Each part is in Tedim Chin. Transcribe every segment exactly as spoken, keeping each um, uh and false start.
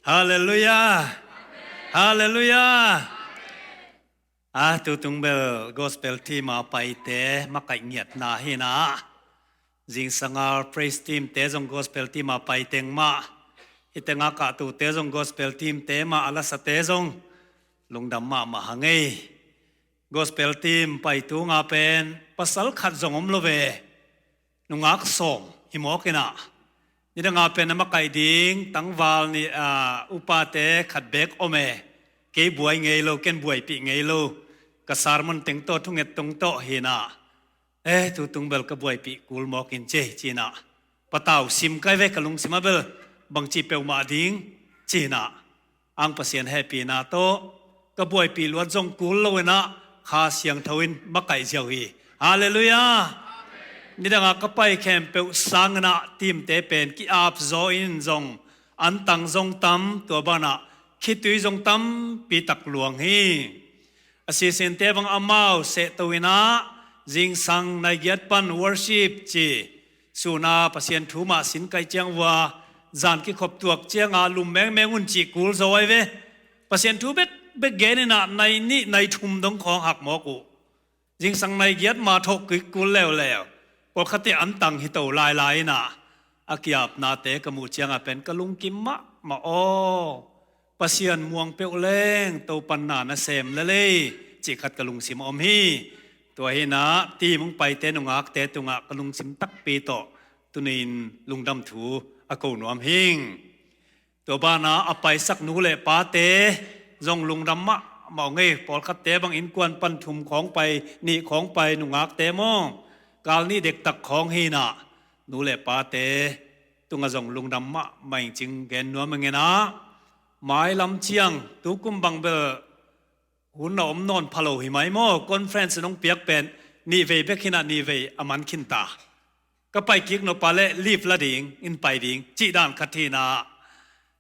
Halleluiah. Halleluiah. A tutung bel gospel team a paite makaih ngiatna hi-in ah, zingsang a praise team te zong gospel team a paiteng mah, hih teng a kahtute zong gospel team te mah, a lasate zong lungdam mahmah hang ei. Gospel team pai tung a pen pasal khat zong om lo ve. Nungak sawm hi mawk in ah, nidang a pen a makaih ding tangval ni, a, upate khat bek om e. Kei buai ngei lo, ken buaipih ngei lo, ka sermon teng tawh, thunget teng tawh hi-in ah, e, tutung bel ka buaipih kul mawk in ci, ci-in ah, patau sim kai ve, ka lungsim ah bel bangci peuhmah ding, ci-in ah, ang Pasian hehpihna tawh ka buaipih luat zong kul lo-in ah, Kha Siangtho in makaih ziau hi. Halleluiah. Nidang a ka pai khempeuh sangin ah team te pen ki-ap zaw in zong, antang zong tam, tua banah khitui zong tampi tak luang hi. A sisinte bang amau sehto-in ah, zingsang nai giat pan worship ci, sun a Pasian thu mah sin kai ciang vua, zan kikhop tuak ciang a lum mengmeng un cih kul zaw ai ve. Pasian thu bekbek gen in ah, nai nih nai thum dong khawng hak mawk uh. Zingsang nai giat ma thawh kik kul leuleu. Pawlkhatte antang hi to lailai in ah, a ki-apnate ka muh ciang a pen ka lungkim mahmah aw. Pasian muang peuh leng Topan na nasem lel ei, cih khat ka lungsim ah om hi. Tua hi-in ah team hong paite nungakte tungah ka lungsim takpi tawh tuni-in lungdam thu a ko nuam hing. Tua banah a paisak nu le pate zong lungdam mahmah ung ei. Pawlkhatte bang innkuan pan thum khawng pai, nih khawng pai, nungakte maw, kal nih dektak khawng hi-in ah, nu le pate tungah zong lungdam mahmah ing ci-in gen nuam ing in ah. Mailam ciang tukum bang bel hun a om nawn pha lo hi mai maw, conference in hong piak pen nihvei bek hi-in ah, nihvei a man khin ta. Ka pai kik nop a leh leave la ding, inn pai ding cih dan khat hi-in ah,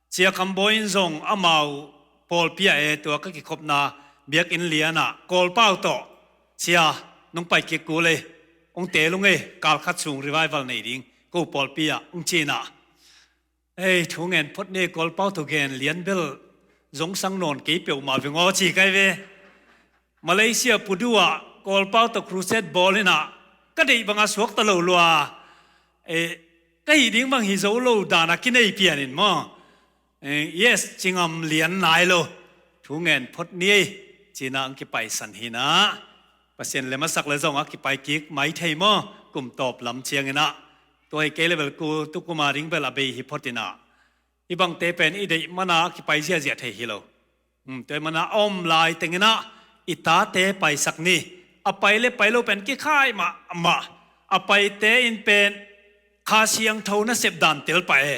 Sia Kham Bawi in zong amau pawlpi ah e, tua ka kikhopna biakinn lian ah Kawl pau tawh, "Sia, nong pai kik kul ei, hong teel ung ei, kal khat sung revival nei ding ko pawlpi ah," hong ci-in ah. Ei, thu ngen phot ni, Kawl pau tawh gen lian bel zong sang nawn kei peuhmah veng aw, ci kai ve. Malaysia Pudu ah Kawl pau tawh crusade bawl in ah, ka deih bang a suakta lo lua. Eh, ka hih ding bang hi zo lo dan a kinei pian in maw. Eh, yes, ci ngam lian nai lo. Thu ngen phot ni ei, ci-in ah hong kipaisan hi-in ah. Pasian lem a sak leh zong a kipai kik mai thei maw, kum tawp lam ciangin ah. Tua hi kei leh bel ku tukum a ding bel a bei hi phot in ah. Hih bangte pen i deih man a kipai ziahziah thei hi lo. Hmm, tua hi man a a om lai teng in ah i tate paisak ni. A pai le pai lo pen kikhai mahmah. A paite in pen Kha Siangtho nasep dan tel pah e.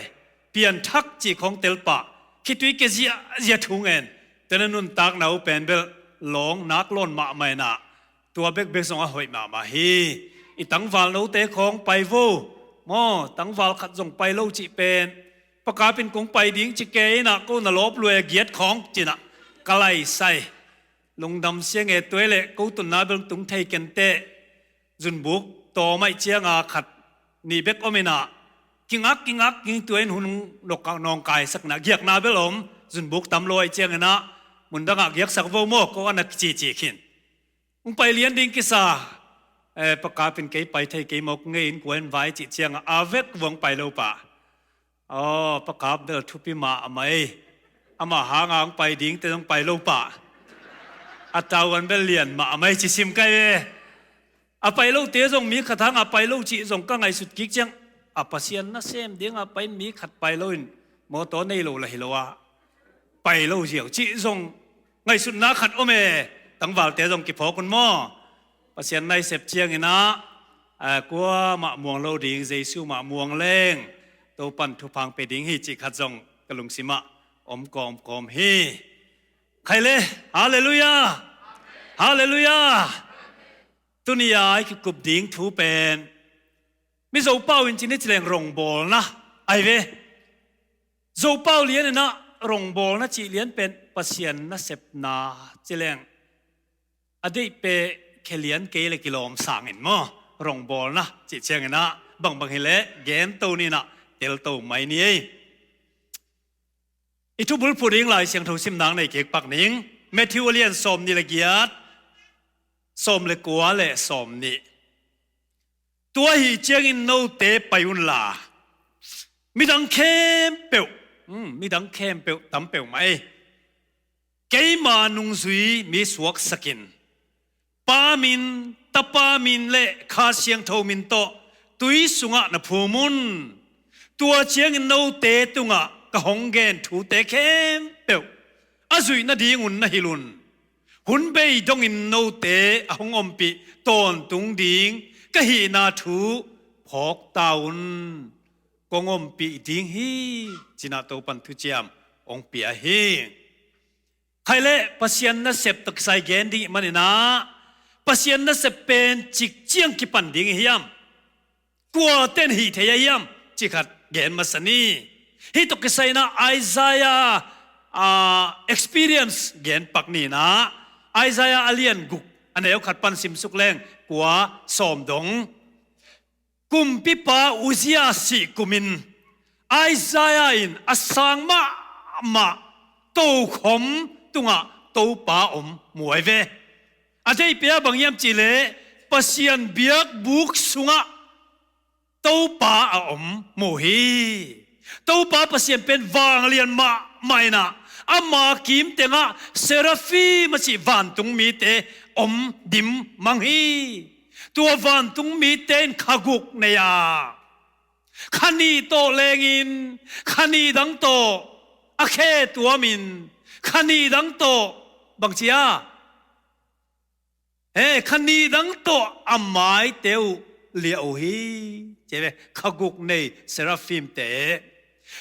Pianthak cih khawng tel pah. Khitui kia ziahziah thu ngen. Tua na nuntakna uh pen bel lawng nak lawn mahmah in ah. Tua bekbek zong a hoih mahmah hi. I tangval note khawng pai vo. Maw, tangval khat zong pai lo cih pen, pakap in kong pai ding ci kei in ah, ko na lawp lua e, giat khawng, ci-in ah ka laisai. Lungdam sia ing e, tua hi leh ko tunna bel tung thei ken teh. Zunbuk tawm ahih ciang a khat nih bek om in ah, kingak kingak ging, tua in hun nawngkaisak in ah, giakna bel om, zunbuk tam lo ahih ciangin ah, mun dang ah giaksak vo maw, ko an a kicici khin. Hong pai lian ding kisa. Eh, pakap in kei pai thei kei mawk ing ei, innkuan vai cih ciang a, a vek vua hong pai lo pah. Aw, pakap bel thupi mahmah ei. Amah hang a hong pai dingte zong pai lo pah. A tauan bel lian mahmah ei, ci sim kai ve. A pai lote zong mi khat hang a pai lo cih zong ka ngaihsut kik ciang, a Pasian nasem ding a pai mi khat pai lo in, mawtaw nei lo lah hi lo a, pai lo ziau cih zong ngaihsutna khat om e. Tangvalte zong kiphawk un maw. Pasian na i sep ciangin ah, a, kuamah muang lo ding, Jesu mah muang leng Topan thupha hong pia ding hi cih khat zong ka lungsim ah om kawmkawm hi. Khai le, halleluiah. Halleluiah. Tuni a i kikup ding thu pen Mizo pau in ci ni ci leng rongbawlna ahi ve. Zo pau lian in ah rongbawlna cih lian pen Pasian nasepna ci leng, a deih pen khe lian kei leh kilawm sang in maw, rongbawlna cih ciangin ah bangbang hi leh gen to ni in ah, tel to mai ni ei. I thubulphuh ding Lai Siangtho simna nei kik pak ning. Matthew a lian sawm nih le giat, sawm le kua le sawm nih. Tua ahi ciangin note pai unla, midang khempeuh, um, midang khempeuh tam peuhmah ei, keima nungzui mi suaksakin, Pa min, Tapa min le Kha Siangtho min tawh tui sungah na phum un. Tua ciangin note tungah ka hong gen thute khempeuh a zuih nadingun na hilh un. Hun bei dongin note a hong ompih tawntung ding ka hihna thu phawk ta un. Kong ompih ding hi, ci-in ah Topan thuciam hong pia hi. Khaih le Pasian nasep tawh kisai gen ding ih manin ah, Pasian nasep pen cik ciang kipan ding ih hiam? Kuate in hih thei a hiam? Cih khat gen masa ni. Hih tawh kisai in ah Isaiah, ah, experience gen pak ni in ah, Isaiah a lian guk, a neu khat pan simsuk leng kua, sawm dong. Kumpipa Uzziah sih kumin Isaiah in a sang mahmah tokhom tungah Topa om mu ai ve. A deihpih ah bang hiam cih leh Pasian biakbuk sungah Topa a om mu hi. Topa Pasian pen vanglian mahmah in ah, ama kim tengah seraphim a cih vantung mite om dim mang hi. Tua vantung mite in kha guk nei a, kha nih tawh lengin, kha nih dang tawh a khe tuamin, kha nih dang tawh bangci a, he, kha nih dang tawh a maite uh liah uh hi. Ci ve, kha guk nei seraphimte.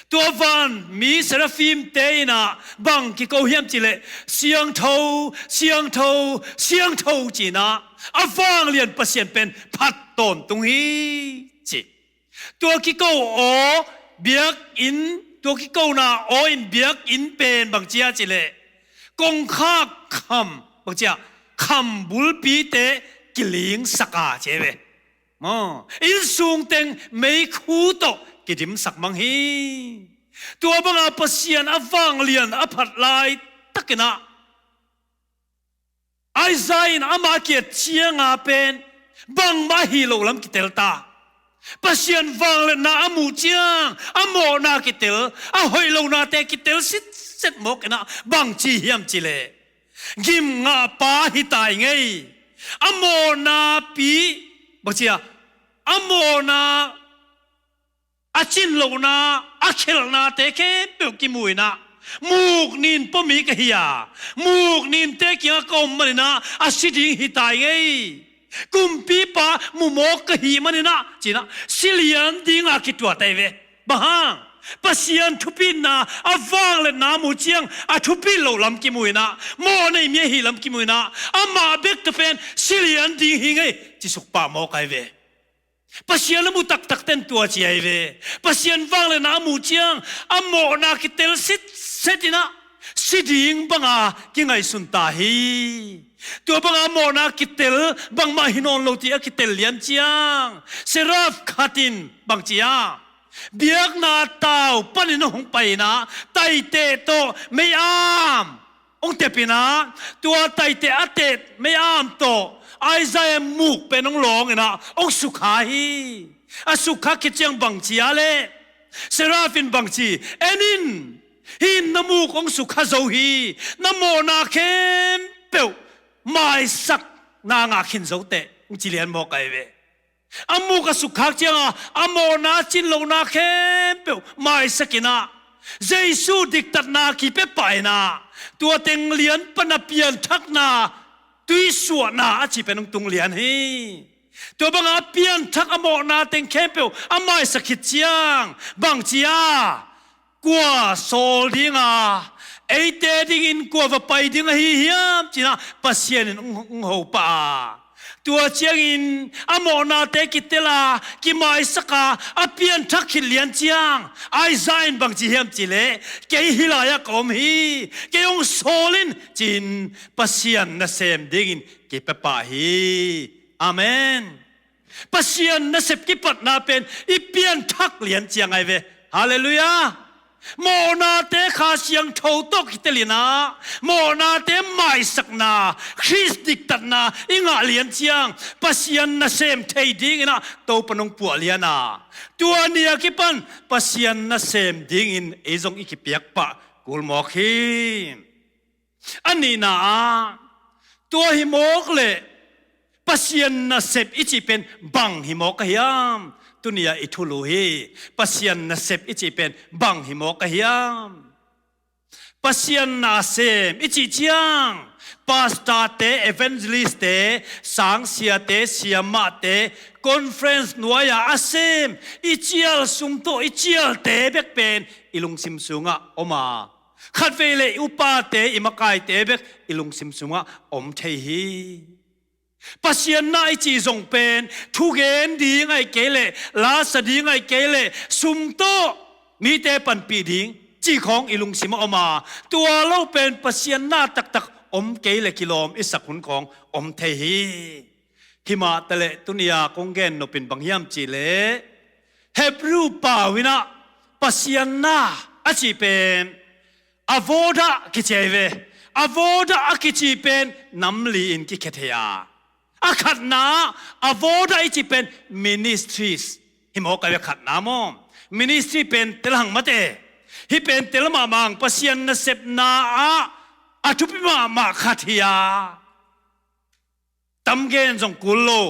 Tua van mi seraphimte in ah bang kiko hiam cih leh, siangtho, siangtho, siangtho ci-in ah a vanglian Pasian pen phat tawntung hi, ci. Tua kiko aw biakinn, tua kikona aw in biakinn pen bangci a cih leh, kongkhak kham, bangci a, kham bulpite kilingsak a, ci ve. Maw, innsung teng meikhu tawh kidimsak mang hi. Tua banga Pasian a vanglian a phat laitakin ah, Isaiah in ama kiat cianga pen bangmah hi lo lam kitel ta. Pasian vangliatna a muh ciang a mawhna kitel, a hoih lonate kitel sitset mawk in ah bangci hiam cih leh, gimngahpa hi ta ing ei. A mawhnapi, bangci a, a mawhna, a cin lohna, a khelhnate khempeuh kimu in ah, muk nin pua mi ka hi a, muk ninte kiangah ka om manin ah a si ding hi ta ing ei. Kumpipa mu mawk ka hih manin ah, ci-in ah si lian dinga kituat ai ve. Bang hang? Pasian thupitna, a vangliatna mu ciang a thupit loh lam kimu in ah, mawh nei mi ahih lam kimu in ah, amah bek tawh pen si lian ding hi ing ei, ci suk pah mawk ai ve. Pasian a mu taktakte in tua ci ai ve. Pasian vangliatna a muh ciang a mawhna kitel sitset in ah si ding banga kingaihsun ta hi. Tua banga mawhna kitel, bangmah hi nawn lo cih a kitel lian ciang, seraph khat in bangci a, biakna tau panin hong pai in ah taiteh tawh mei-am hong tep in ah, tua taiteh a teh mei-am tawh Isaiah muk pen hong lawng in ah hong sukha hi. A sukha khit ciang bangci a leh, seraph in bangci, en in, hih in na muk hong sukha zo hi. Na mawhna khempeuh maisakna ngah khin zo teh, hong ci lian mawk ai ve. A muk a sukkhak cianga a mawhna, cin lohna khempeuh maisak in ah, Jesu diktatna kipia pah in ah, tua teng lian pana pianthakna tuisuahna a cih pen hong tung lian hi. Tua banga a pianthak a mawhna teng khempeuh a maisak khit ciang bangci a, kua sawl dinga, eite dingin kua va pai ding ahi hiam, ci-in ah Pasian in hong, hong ho pah a. Tua ciangin a mawhnate kitel a, kimaisak a, a pianthak khit lian ciang Isaiah in bangci hiam cih leh, kei hih lai-ah ka om hi, kei hong sawl in, ci-in Pasian nasem dingin kipia pah hi. Amen. Pasian nasep kipatna pen i pianthak lian ciang ai ve. Halleluiah. Mawhnate Kha Siangtho tawh kitelinah mawhnate maisakna, Khrist diktatna i ngah lian ciang Pasian nasem thei dinginah Topa nong puah liana, tua ni a kipan Pasian nasem dingin ei zong i kipiak pah kulmawk hi. A nihna ah, tua hi mawk leh Pasian nasep i cih pen bang hi mawk ka hiam? Tuni-ah i thulu hi. Pasian nasep i cih pen bang hi mawk ka hiam? Pasian nasem i cih ciang pastorte, evangelistte, sangsiate, siamahte, conference nuai-a a sem i cial sum tawh i cialte bek pen i lungsim sungah om a, khatvei le i upate, i makaite bek i lungsim sungah om thei hi. Pasian na i cih zong pen thugen ding ahih kei leh, lasa ding ahih kei leh, sum tawh mite panpih ding cih khawng i lungsim a om a, tua lo pen Pasian na taktak om kei leh kilawm i sak hun khawng om thei hi. Himah taleh tuni-a kong gen nopin bang hiam cihleh, Hebrew pau inah Pasian na a cih pen avodah kici hi ve. Avodah a kici pen nam li-in kikhia thei a, a khatna, avodah i cih pen ministries hi mawk ahi ve. Khatna maw, ministry pen telhang mate. Hih pen tel mahmah ang, Pasian nasepna ah a thupi mahmah khat hi a, tamgen zong kul lo.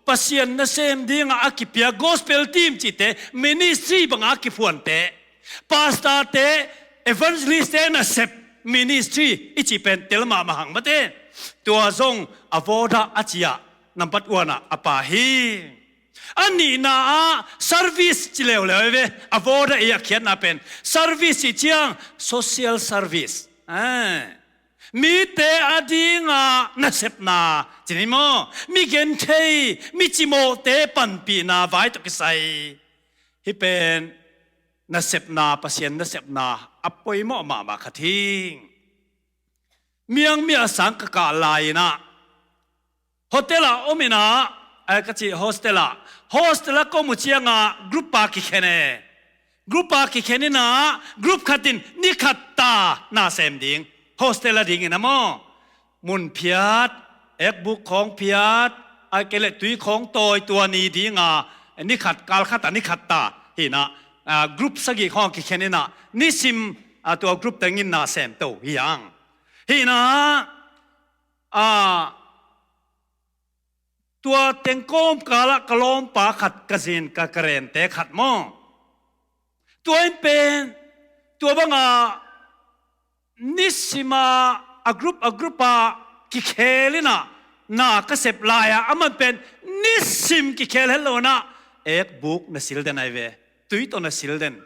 Pasian nasem dingah a kipia gospel team cihte, ministry bangah a kiphuante, pastorte, evangelistte nasep, ministry i cih pen tel mahmah hang mate. Tua zong avodah a cih ah nambat one ah a pha hi. A nihna ah service ci leuleu hi ve. Avodah i a khiatna pen service i ciang social service. Mite a dinga nasepna ci ni maw? Mi genthei, mi cimawhte panpihna vai tawh kisai. Hih pen nasepna, Pasian nasepna a poimawh mahmah khat hi. Miang mi a sang ka kah lai-inah hotel ah om inah, ai ka cih hostel ah, hostel ah ka om uh ciangah group a kikhen e. Group a kikhen inah group khat in ni khat ta na sem ding, hostel a dingin a maw, mun phiat, ekbuk khawng phiat, ai kei leh tui khawng tawi, tua ni dinga ni khat, kal khat a ni khat ta hinah, group sagih khawng a kikhen inah nisim a tua group tengin na sem to hi ang. Hinah a, tua teng kawmkalah ka lawmpa khat, ka zin, ka, ka rente khat maw, tua in pen tua banga nisima a group a group a kikhel inah na ka sep lai-a, aman pen nisim kikhel het lo inah ekbuk na sil den ahi ve. Tui tawh na sil den.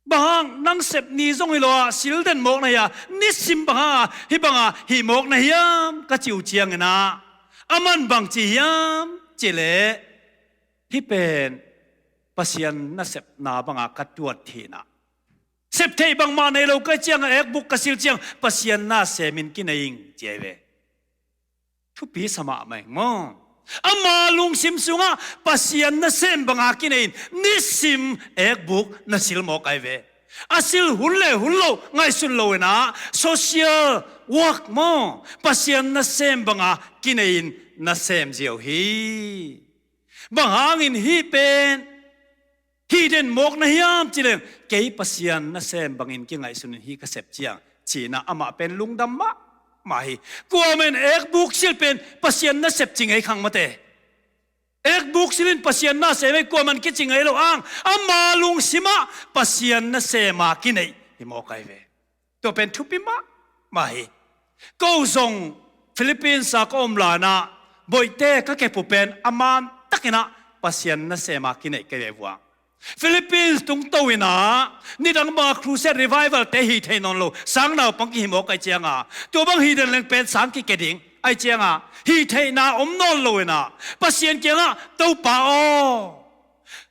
Bang hang, nang sep ni zong hi lo a, sil den mawk na hi a, nisim bang hang a hih banga hih mawk na hiam ka cih uh cianginah, aman bang ci hiam cihleh, hih pen Pasian nasepna banga ka tuat hinah, sep theih bangmah nei lo ka hih ciangah ekbuk ka sil ciang Pasian na semin kinei ing ci ahi ve. Thupi sa mahmah ing maw? Ama lungsim sungah Pasian nasem banga kinei in nisim ekbuk na sil mawk ahi ve. A sil hun le hun lo ngaihsun lo inah social work maw, Pasian nasem banga kinei in na sem ziau hi. Bang hangin hih pen hih den mawk na hiam cileng, kei Pasian nasem bangin kingaihsun in hih ka sep ciang cinah amah pen lungdam mahmah hi. Kuaman ekbuk sil pen Pasian nasep ci ngei khang mate. Ekbuk sil in Pasian nasem ei kuaman kici ngei lo ang. Ama lungsimah Pasian nasema kinei hi mawk ahi ve. Tua pen thupi mahmah hi. Ko zong Philippines a ka om lai-inah boihte ka kep uh pen a mantakinah Pasian nasema kineih ka hi ve vua. Philippines tungto inah nidang banga crusade revival-te hih theih nawn lo, sang naupang kihi mawk ahi cianga, tua bang hih den leng pen sang kike ding ahi cianga, hih theihna om nawn lo inah Pasian kiangah, Topa aw,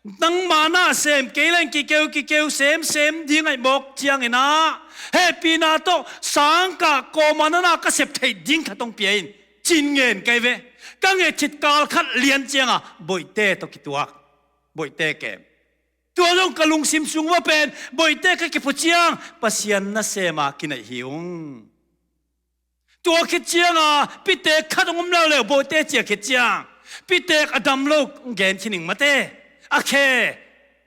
nangmah na sem kei leng kikeu kikeu semsem ding ahi mawk cianginah hehpihna tawh sangkah kawmah na na ka sep theih ding khat hong pia in, ci-in ngen ka hi ve. Ka nget khit kal khat lian cianga boihte tawh kituak, boihte kem. Tua zong ka lungsim sung va pen boite ka kiphu ciang Pasian nasem a kineih hi ung. Tua khit cianga pitek khat hong om leuleu, boite cia khit ciang pitek a dam lo hong gen khin ing mate. A khe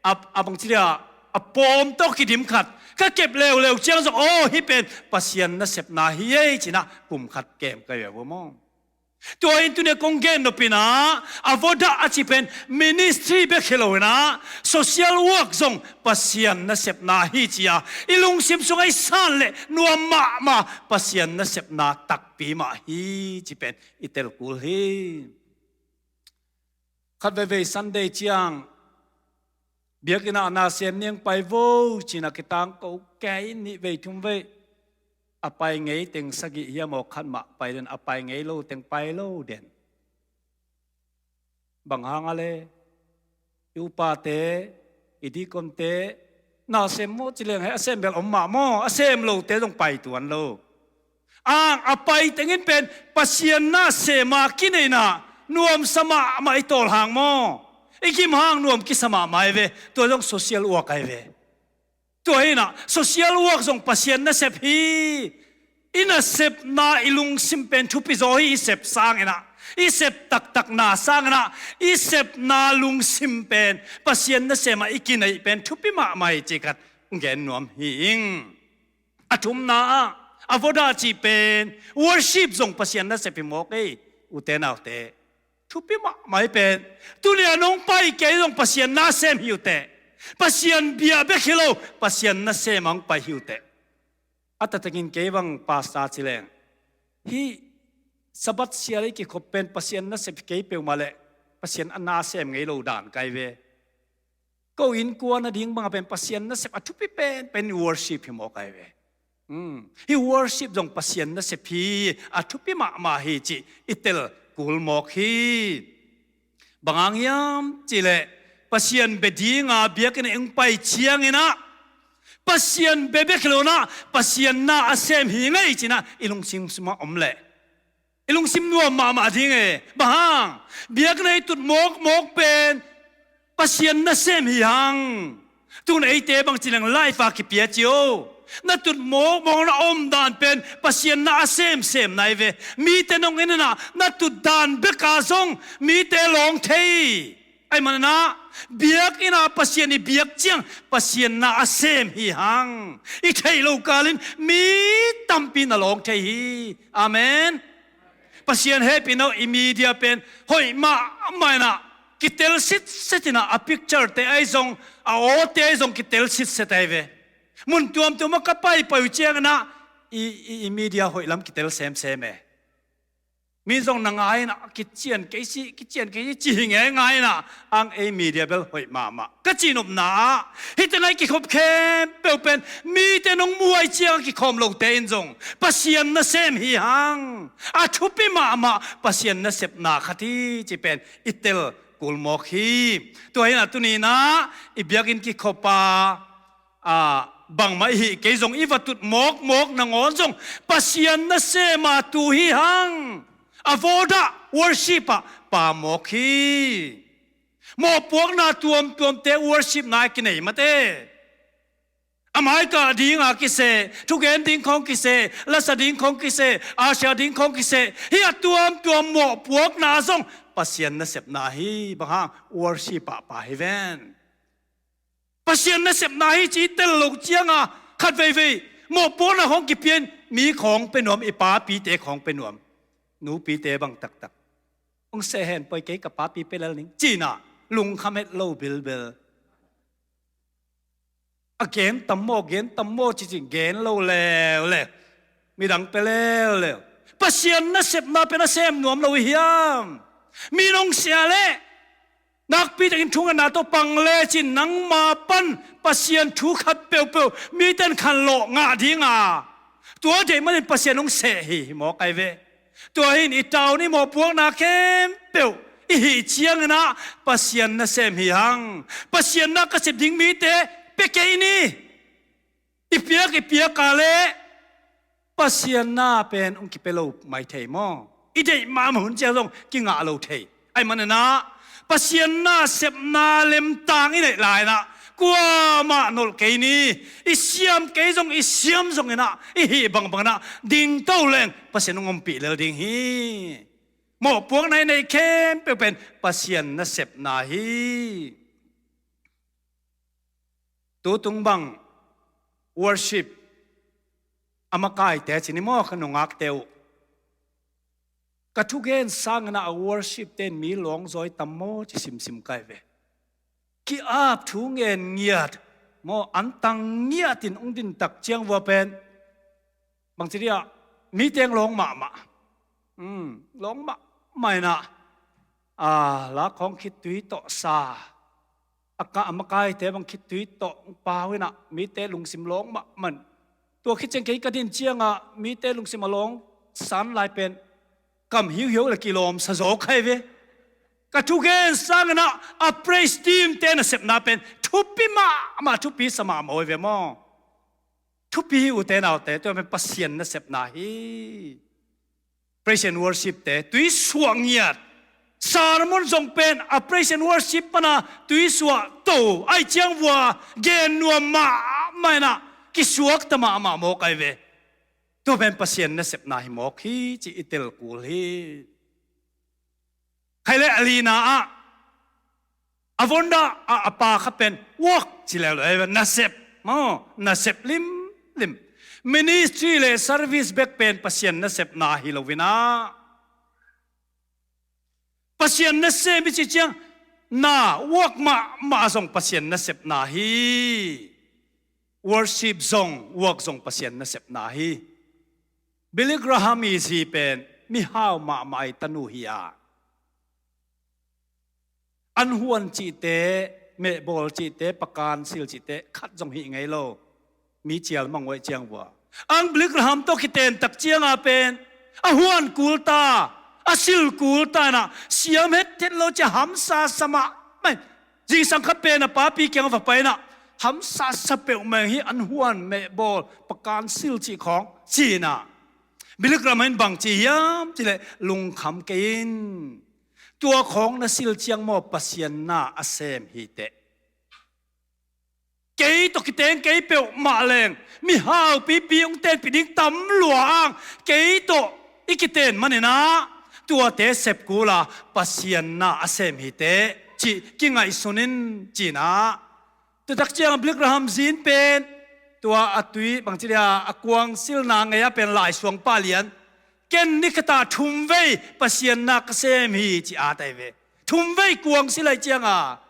a, a bangci dia a pawm tawh kidim khat ka kep leuleu ciang zong aw hih pen Pasian nasepna hi ei cinah kum khat kem ka hi ve uh maw. Tua in tuni a kong gen nopinah a vodah a ci pen ministry bek hi loinah social work zong Pasian nasepna hi ci-a i lungsim sungah i san leh nuam mahmah Pasian nasepna takpi mah hi ci pen i telkul hi. Khat veivei Sunday ciang biakinn ah nasem ni hong pai vo cinah kitangko kei in nih vei thum vei a pai ngei teng sagih hiam aw khat mah pai den, a pai ngei lo teng pai lo den. Bang hang a le i upate i dikonte nasem maw ci leng he a sem bel om mah maw, a sem lote zong pai tuan lo. Ang a pai tengin pen Pasian nasem a kineihna nuamsa mahmah i tawl hang maw, i gim hang nuam kisa mahmah ai ve. Tua zong social work ai ve. Tua hinah social work zong Pasian nasep hi. I nasepna i lungsim pen thupi zaw hi. I sep sanginah, i sep taktakna sanginah i sepna lungsim pen Pasian nasem ah i kineih pen thupi mahmah hi ci khat gen nuam hi ing. A thumna ah a vodah cih pen worship zong Pasian nasep hi mawk ei ute naute. Thupi mahmah hi pen tuni a nong pai kei zong Pasian nasem hi uh teh. Pasian bia bek hi lo, Pasian nasem a hong pai hi uh teh. A tatengin kei bang pastor ci leng hih Sabbath sial i kikhop pen Pasian nasep kei peuhmah leh Pasian a nasem ngei lo dan kai ve. Ko innkuan a ding banga pen Pasian nasep a thupi pen pen worship hi mawk ai ve. Hi worship zong Pasian nasep hi, a thupi mahmah hi cih i telkul mawk hi. Bang hang hiam cihleh Pasian bia dinga biakinn ah hong pai cianginah Pasian bia bek hi lonah Pasian na a sem hi ngei cinah i lungsim sungah om leh i lungsim nuam mahmah ding e. Bang hang? Biakna i tut mawkmawk pen Pasian nasem hi hang. Tun eite bang ci leng life a kipia cio. Na tut mawkmawk na om dan pen Pasian na a semsem nai ve. Mite nong inanah na tut dan beka zong mite lawng thei. Ahi mananah biakinn ah Pasian i biak ciang Pasian na a sem hi hang. I theih lo kalin mi tampi na lawng thei hi. Amen. Pasian hehpihna uh i media pen hoih mahmah inah kitel sitset inah a picture te ahi zong a aw te ahi zong kitel sitset ahi ve. Mun tuamtuam ah ka paipai uh cianginah i, i, i media hoih lam kitel semsem e. Mi zong na ngai inah kician kei si, kician kei si ci hi ngeingai inah ang ei media bel hoih mahmah. Ka cihnopna ah hih tengah i kikhop khempeuh pen mite nong muai ciang a kikhawm lote in zong Pasian nasem hi hang. A thupi mahmah Pasian nasepna khat hi ci pen i telkul mawk hi. Tua hinah tuninah i biakinn kikhop a a bangmah i hih kei zong i va tut mawkmawk nangawn zong Pasian nasem a tu hi hang. A vawdah worship ah pa mawk hi. Mawhpuakna tuamtuamte worship na a kinei mate. A maika dinga kiseh, thugen ding khawng kiseh, lasa ding khawng kiseh, asia ding khawng kiseh, hih a tuamtuam mawhpuakna zong Pasian nasepna hi. Bang hang? Worship ah pa hi ven. Pasian nasepna hi ci i tel loh cianga khat veivei mawhpuakna khawng kipia in mi khawng pia nuam, i papite khawng pia nuam. Nupite bang taktak hong seh hen poi, kei ka papi pia lel ning cinah lungkham het lo bilbel. A gen tam maw, gen tam maw cicing gen lo leuleu. Midang pia leuleu. Pasian nasepna pen a sem nuam lo i hiam? Mi nong sia leh nakpi takin thungetna tawh pang lecin nangma pan Pasian thu khat peuhpeuh mite in khanlawh ngah dinga tua deih manin Pasian hong seh hi, hi mawk ai ve. Tua hin i tawn i mawhpuakna khempeuh i hih cianginah Pasian nasem hi hang. Pasian na ka sep ding mite pia kei ni. I piak i piak a leh Pasian na pen hong kipia lo mai thei maw? I deih mahmah hun ciang zong kingah lo thei. Ahi mananah Pasian nasepna lemtang i neih lainah Kuamah nolh kei ni. I siam kei zong, i siam zong inah, i hih bangbang inah dingto leng Pasian hong ompih lel ding hi. Mawhpuakna i neih khempeuh pen Pasian nasepna hi. Tutung bang worship a makaite ci ni maw, ka nungakte uh. Ka thugen sangin ah a worship ten mi lawngzawi tam maw ci simsim kai ve. Ki-ap thu ngen ngiat maw, antang ngiatin hong din tak ciang vua pen bangci dia, mi teng lawng mahmah. Hmm, lawng mahmah inah, a, la khawng khit tui tawh sa, a ka, a makaite bang khit tui tawh pau inah mite lungsim lawng mahmah. Tua khit ciang kei ka din ciangah mite lungsim a lawng san lai pen kam hiuhiau le kilawm sa zaw khai ve. Ka thugen sangin ah a praise team te nasepna pen thupi mahmah, thupi sa mahmah hi ve maw. Thupi hi, ute naute, tua pen Pasian nasepna hi. Praise and worship te tuisuah ngiat. Sermon zong pen a praise and worship pana tuisuah to ai ciang vua gen nuam mahmah inah kisuakta mahmah mawk ai ve. Tua pen Pasian nasepna hi mawk hi ci i tel kul hi. Khai le a lina ah a vonda a, a pa kha pen work ci leuleu, nasep maw, nasep limlim. Ministry le service bek pen Pasian nasepna hi lo inah, Pasian nasem i ci ciang na work mahmah zong Pasian nasepna hi. Worship zong, work zong Pasian nasepna hi. Billy Graham i zi pen mihau mahmah i tanu hi a, an huan cihte, mehbawl cihte, pakan sil cihte khat zong hih ngei lo. Mi cial mang uh ai ciang vua, ang Billy Graham tawh kiten tak cianga pen a huan kul ta, a sil kul ta inah, siam het het lo cia hamsa sa mahmah. Zingsang khat pen a papi kiang va pai inah hamsa sa peuhmah hi, an huan, mehbawl, pakan sil cih khawng ci inah. Billy Graham in bang ci hiam cileh, lungkham kei in. Tua khawng na sil ciang maw Pasian na a sem hi teh. Kei tawh kiteng kei peuhmah leng mihau pipi hong tenpih ding tam lua ang. Kei tawh i kiten maninah tuate sep kula Pasian na a sem hi teh cih kingaihsun in cinah. Tutak ciang Billy Graham zin pen tua a tui bangci dia a kuang silna ngei a pen laisuang pah lian, ken ni khatah thum vei Pasian na ka sem hi ci a tai ve. Thum vei kuang sil ai cianga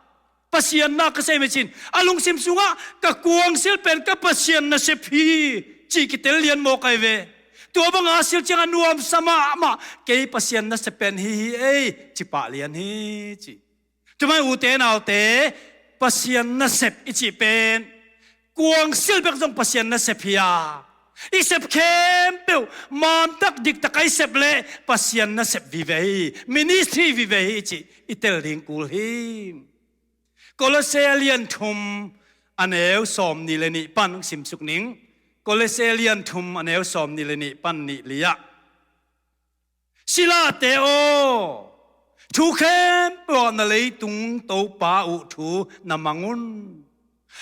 Pasian na ka sem hi cin, a lungsim sungah ka kuang sil pen ka Pasian nasep hi cih kitel lian mawk ai ve. Tua banga sil cianga nuamsa mahmah, kei Pasian nasep pen hi hi ei ci pah lian hi ci. Tumai ute naute, Pasian nasep i cih pen kuang sil bek zong Pasian nasep hi a, i sep khempeuh mantak diktak a i sep leh Pasian nasep vive hi, ministry vive hi cih i tel ding kul hi. Kolose a lian thum a neu sawm nih le nih pan hong simsuk ning. Kolose a lian thum a neu sawm nih le nih pan nih li ah, silate aw, thu khempeuh ah na leitung Topa uh thu na mang un.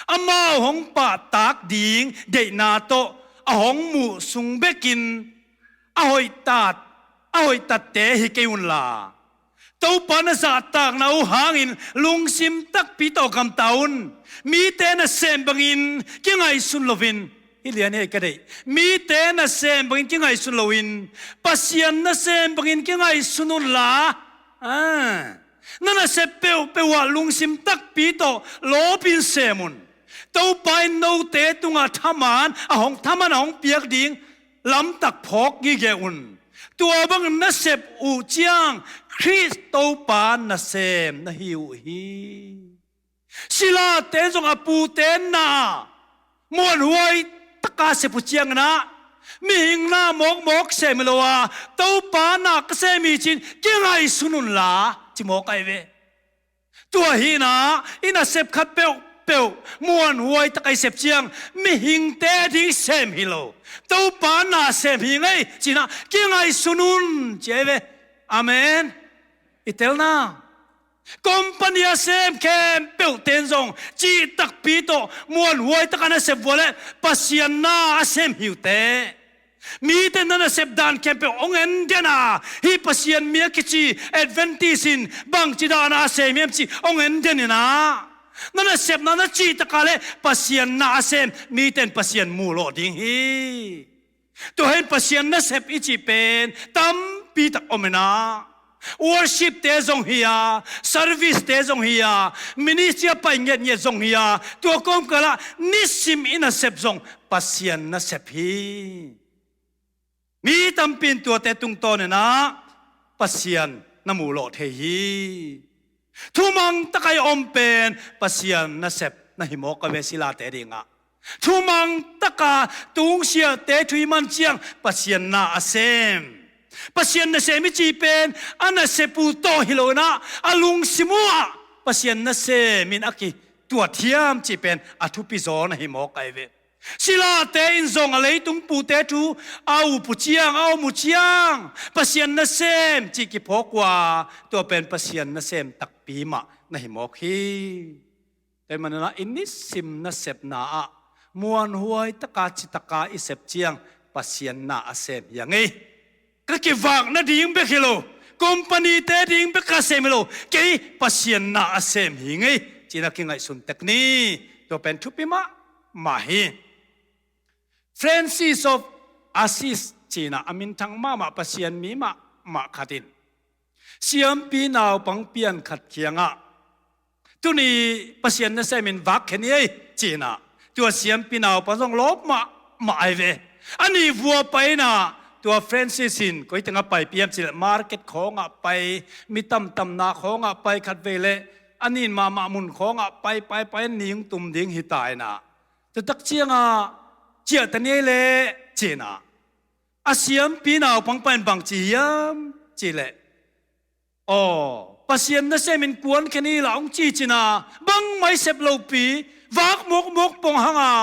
Amau hong pahtak ding deihna tawh a hong muh sung bekin a hoihtat, a hoihtatte hi kei unla, Topa na zahtakna uh hangin lungsim takpi tawh gamta un. Mite nasem bangin kingaihsun loin, hih lian hi ka deih, mite nasem bangin kingaihsun loin Pasian nasem bangin kingaihsun unla, a, na nasep peuhpeuh ah lungsim takpi tawh lawpin sem un. Topa in note tungah thaman a hong, thaman a hong piak ding lamtak phawk ngige un. Tua bangin nasep uh ciang Khrist Topa nasem na hi uh hi. Silate zong a pute na muanhuai taka sep uh cianginah, mihing na mawkmawk sem hi lo a, Topa na ka sem hi cin kingaihsun unla ci mawk ai ve. Tua hinah i nasep khat peuhpeuh muanhuai taka i sep ciang mihingte ding sem hi lo, Topa na sem hi ngei cinah kingaihsun un ci ai ve. Amen. I telna Company a sem khempeuhte in zong cih takpi tawh muanhuai taka nasep vua le Pasian na a sem hi uh teh. Mite na nasep dan khempeuh hong en den a, hih Pasian mi a kici Adventist in bangci dan a sem hiam cih hong en den in ah, na nasepna na cih taka le Pasian na a sem mite in Pasian mu lawh ding hi. Tua hi in Pasian nasep i cih pen tampi tak om in ah, worship te zong hi a, service te zong hi a, ministry a pai ngiatngiat zong hi a, tua kawmkal ah nisim i nasep zong Pasian nasep hi. Mi tampi in tuate tungtawn in ah Pasian na mu lawh thei hi. Thumang taka i om pen Pasian nasep na hi mawk a ve, silate dingah. Thumang taka tungsiahte thu i man ciang Pasian na a sem. Pasian nasem i cih pen a nasep uh tawh hi lo in ah, a lungsim uh ah Pasian nasem in a kituat hiam cih pen a thupi zaw na hi mawk a ve. Silate in zong a leitung pute thu a up uh ciang, a om uh ciang Pasian nasem cih kiphawk uh a, tua pen Pasian nasem takpi mah na hi mawk hi. Tua hi manin ah i nisim nasepna ah muanhuai taka citaka i sep ciang Pasian na a sem hi a ngei. Ka kivak nading bek hi lo, company te ding bek ka sem hi lo, kei Pasian na a sem hi ngei, ci-in ah kingaihsun tek ni. Tua pen thupi mahmah hi. Francis of Assisi ci-in ah a minthang mahmah Pasian mi mahmah khat in siampi naupang pian khat kiangah, "Tuni Pasian nasem in vak khia ni ei," ci-in ah, tua siampi naupang zong lawp mahmah ai ve. A nih vua pai in ah, tua Francis in koi tengah paipi hiam cih leh market khawngah pai, mi tamtamna khawngah pai, khatvei leh a nin mahmah mun khawngah pai, pai, pai, a ning tum ding hi ta in ah, tua tak ciangah, "Ciah ta ni ei leh," ci-in ah, a siampi naupang pa in bangci hiam cih leh, "Aw, Pasian nasem in kuan khia ni ei lah," hong ci ci-in ah, bangmah i sep lopi, vak mawkmawk pong hang a,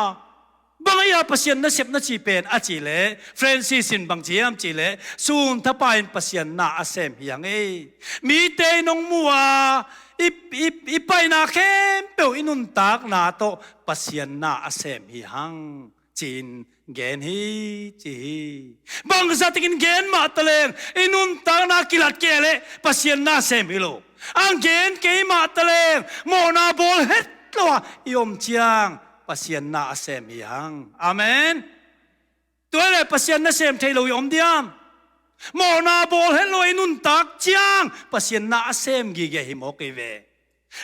"Bang ei a Pasian nasepna cih pen?" a cih leh, Francis in bangci hiam cih leh, "Sun thapa in Pasian na a sem hi a ngei. Mite in hong mu a, i, i, i paina khempeuh i nuntakna tawh Pasian na a sem hi hang," ci-in gen hi, ci hi. Bangzah takin gen mah taleng i nuntakna kilat kei leh Pasian na sem hi lo. A gen kei mah taleng mawhna bawl het lo a i om ciang Pasian na a sem hi hang. Amen. Tua leh Pasian nasem thei lo i om diam? Mawhna bawl het lo a i nuntak ciang Pasian na a sem gige hi mawk ei ve.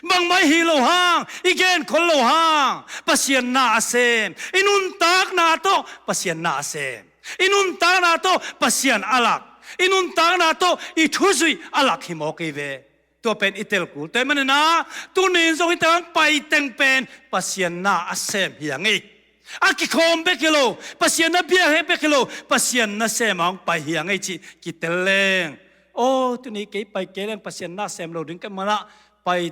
Bangmah i hih loh hang, i genkhol loh hang, Pasian na a sem. I nuntakna tawh Pasian na a sem. I nuntakna tawh Pasian a lak. I nuntakna tawh i thuzuih a lak hi mawk ei ve. Tua pen i tel kul. Tua hi manin ah, tuni in zong hih teng pai teng pen Pasian na a sem hi a ngei. A kikhawm bek hi lo, Pasian na biak bek hi lo, Pasian nasem a hong pai hi a ngei cih kitel leng. "Aw, tuni kei pai kei leng Pasian na sem lo ding ka hih manin ah, pai,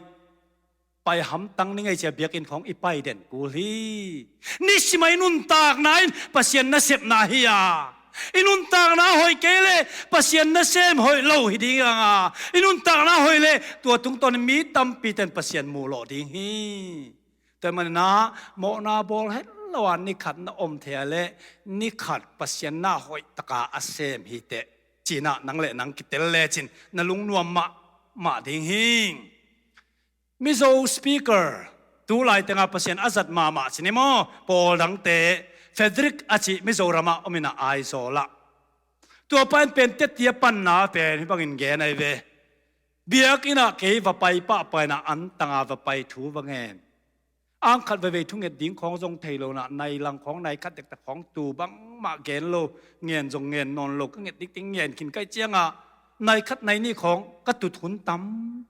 pai hamtang ni ngei," ci-a biakinn khawng i pai den kul hi. Nisim a i nuntakna in Pasian nasepna hi a, i nuntakna hoih kei leh Pasian nasem hoih lo hi ding a, i nuntakna hoih leh tua tungtawn in mi tampi ten Pasian mu lawh ding hi. Tua hi manin ah, mawhna bawl het lo a ni khat na om thei a leh, ni khat Pasian na hoih taka a sem hi teh, ci-in ah nang leh nang kitel lecin na lungnuam mahmah ding hi. Mizo speaker, tu lai tengah Pasian a zat mahmah ci ni maw, pawl dangte, Frederick a cih Mizoram ah om in ah, Aizawl ah. Tua pa in pen tetti a panna pen hih bangin gen ai ve. Biakinn ah kei va pai pahpah in ah, antang a va pai thu va ngen. Angkhat veivei thunget ding khawng zong thei lo in ah, nai lang khawng, nai khat dektak khawng tu bangmah gen lo, ngen zong ngen nawn lo, ka nget dikdik ngen khin ka hih ciangah, nai khat nai nih khawng ka tut hun tam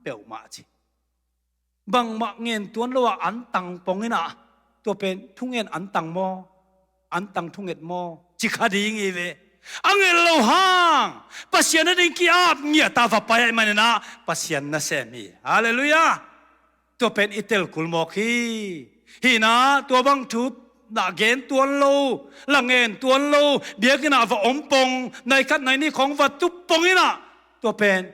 peuhmah ci. Bangmah ngen tuan lo a antang pong in ah, tua pen thungen antang maw, antang thunget maw, ci kha ding hi ve. A nget loh hang, Pasian a ding ki-ap ngiat a va pai ahih manin ah, Pasian nasem hi. Halleluiah. Tua pen i tel kul mawk hi. Hi in ah, tua bang thu lah gen tuan lo, lah ngen tuan lo, biakinn ah va om pong, nai khat nai nih khawng va tup pong in ah, tua pen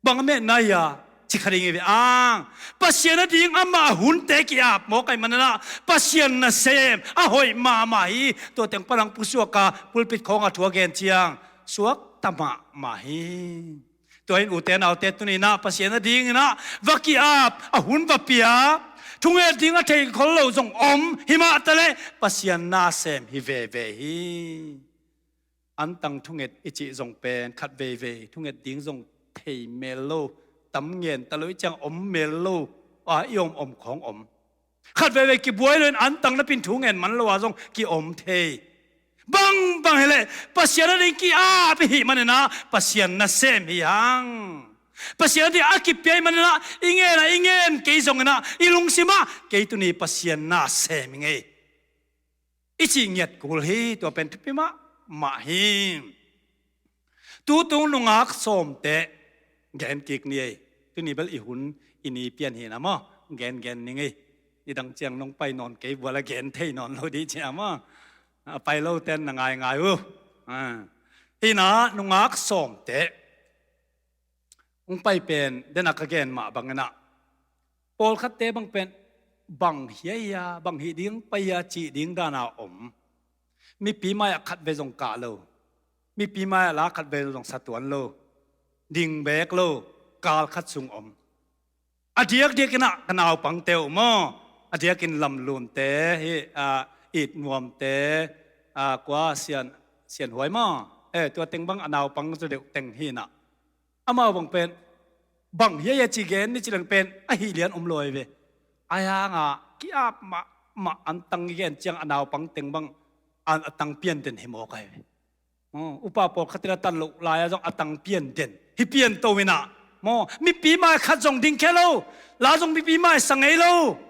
bang a metna hi a, ci kha ding hi ve ang. Pasian a ding amah hunte ki-ap mawk ahih manin ah Pasian nasem a hoih mahmah hi. Tua teng pan hong pusuak a pulpit khawng a thu a gen ciang suakta mahmah hi. Tua in ute naute, tuni-in ah Pasian a dingin ah va ki-ap, a hun va pia, thunget ding a thei khol lo zong om hi mah taleh Pasian nasem hi veve hi. Antang thunget i cih zong pen khat veivei thunget ding zong thei mel lo, tam ngen ta lo i ciang om mel lo a i om om khawng om. Khat veivei kibuai lo in antang napin thu ngen man lo a zong ki-om thei. Bangbang hileh Pasian a ding ki-ap i hih manin ah Pasian nasem hi hang. Pasian a ding a kipia i hih manin ah i ngen ah i ngen kei zongin ah i lungsim ah kei tuni Pasian nasem hi ing ei, i cih ngiat kul hi. Tua pen thupi mahmah hi. Tutung nungak sawmte gen kik ni ei. Tuni bel i hun i ni pian hi na maw, gen gen ning ei. Nidang ciang nong pai nawn kei vua la gen thei nawn lo dih cia maw. A pai lote'n na ngaingai uh. Hi na, nungak sawmte hong pai pen, den a ka gen mah bangin ah pawlkhatte bang pen bang hiaia, bang hih ding pai a cih ding dan a om. Mipi mai-ah khat vei zong kah lo, mipi mai-ah la khat vei zong sa tuan lo, ding beek lo, kal khat sung om. A diakdiakin ah ka naupangte uh maw, a diakin Lamlunte, hih, ah, It Nuamte, ah, kua Sian, Sian Huai maw, eh, tua teng bang a naupang zaw deuh teng hi na. Amau bang pen bang hiaia ci gen ni ci leng pen a hih lian om lo hi ve. Ahi hangah ki-ap mahmah, antang i gen ciang a naupang teng bang a, a tang pian den hi mawk ahi ve. Aw, upa pawlkhat in a tan loh lai-ah zong a tang pian den hi pian to in ah maw, mipi mai khat zong ding khia lo, la zong mipi mai sa ngei lo.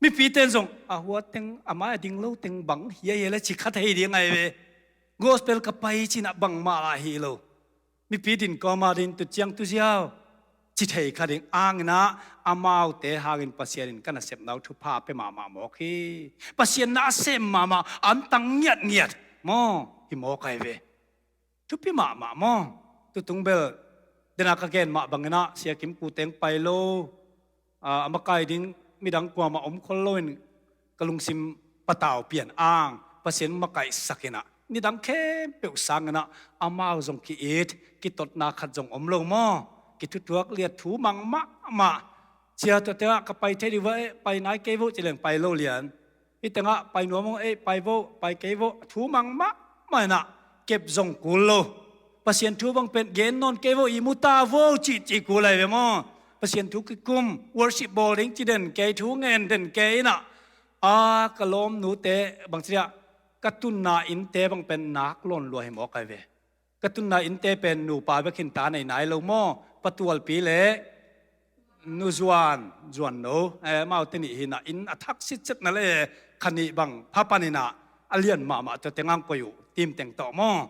Mipite in zong a hua teng, a mai a ding lo teng bang hiaia le ci kha thei ding ahi ve. Gospel ka pai ci-in ah bangmah lah hi lo. Mipi din kawma din tu ciang tu ziau ci thei kha ding hangin ah, amaute hangin Pasian in ka nasepna uh thupha pia mahmah mawk hi. Pasian nasem mahmah, antang ngiatngiat maw, hi mawk ahi ve. Thupi mahmah maw. Tutung bel den a ka gen mah bangin ah Sia Kim Kute hong pai lo, a, a makai ding midang kuamah om khol loin ka lungsim patau pian ang, Pasian makaihsak in ah nidang khempeuh sangin ah amau zong ki-it, kitotna khat zong om lo maw. Kithutuak liat, thu mang mahmah. Sia, tua tengah ka pai thei dih vua, eh, pai nai kei vo ci leng pai lo lian. Hih tengah pai nuam ung, eh, pai vo, pai kei vo, thu mang mahmah in ah kep zong kul lo. Pasian thu bang pen gen nawn kei vo, ihmu ta vo cihcih kul ahi ve maw. Pasian thu kikum, worship bawl ding ci den kei, thu ngen den kei in ah, a, ka lawmnute bang ci dia, ka tunna innte bang pen nak lawn lua hi mawk ahi ve. Ka tunna innte pen nupa bek hi-in ta nei nai lo maw, Pa Tualpi le Nu Zuan, Zuan no, eh, amaute nih hi-in ah inn a thak sitset na le kha nih bang pha pan in ah a lian mahmah, tua teng ang koih uh, team teng tawh maw.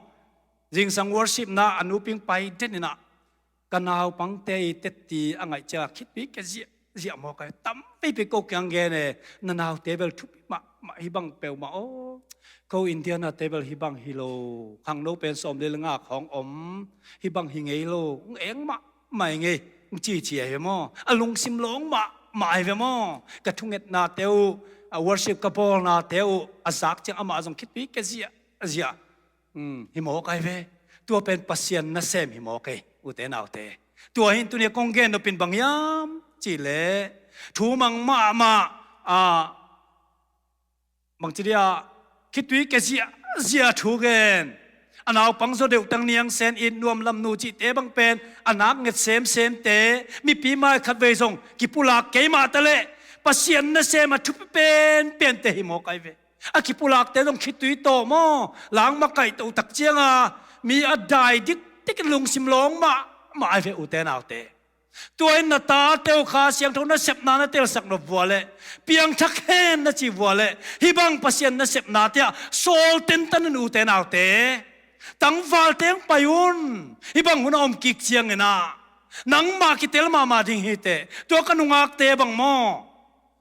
Zingsang worship na a nuping pai den in ah ka naupangte i tetti a ngaih ciang khitui kia ziahziah mawk ahi. Tam veipi ko kiang gen e, na naute bel thupi mahmah, hih bang peuhmah aw. Ko India nate bel hih bang hi lo, khangno pen sawm le nga khawng om, hih bang hi ngei lo, eng mahmah hi ngei, ci ci ahi ve maw. A lungsim lawng mahmah ahi ve maw. Ka thungetnate uh, a worship ka bawlnate uh a zak ciang amah zong khitui kia ziahziah. Um, hi mawk ahi ve. Tua pen Pasian nasem hi mawk ei, ute naute. Tua hi-in tuni-a kong gen nop in bang hiam cih leh, thu mang mahmah, a, bang ci dia, khitui kia ziahziah thu gen, a naupang zaw deuh tang niangsen, it nuam lam nu cihte bang pen a nak nget semsemte, mipi mai khat vei zong kipulak kei mah taleh Pasian nasem a thupi penpente hi mawk ahi ve. A kipulakte zong khitui tawh maw, lang makaih toh tak cianga mi a dai dikdik in lungsim lawng mahmah ahi ve, ute naute. Tua in na tate uh Kha Siangtho nasepna na telsak nop vua leh, piangthak hen na ci vua leh, hih bang Pasian nasepnate ah sawl tentan un, ute naute. Tangvalte hong pai un. Hih bang hun a om kik ciangin ah nangmah kitel mahmah ding hi teh. Tua ka nungakte bang maw,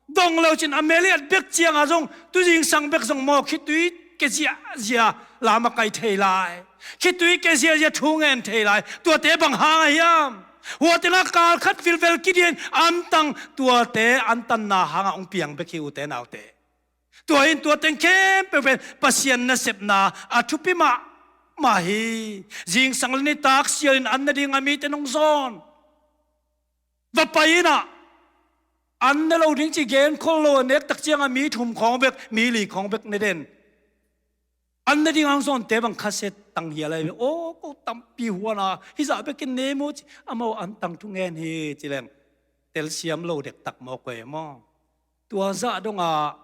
dong lo cin a mel i at bek cianga zong, tu zingsang bek zong maw, khitui kia ziahziah la makaih thei lai, khitui kia ziahziah thu ngen thei lai. Tuate bang hang a hiam? Hua tengah kal khat vilvel kidian antang, tuate antanna hangah hong piang bek hi, ute naute. Tua in tua teng khempeuh pen Pasian nasepna a thupi mahmah hi. Zingsang le nitak sialin an nading a mite nong zawn. Va pai in ah, an na lo ding ci genkhol lo, a nek tak ciangah mi thum khawng bek, mi li khawng bek ne den. An nading ang zawnte bang khasia tang hial ahi ve. Aw, ko tampi huan a, hizah bekin ne maw ci, amau antang thungen hi ci leng, telsiam lo dektak mawk uh e maw. Tua zah dongah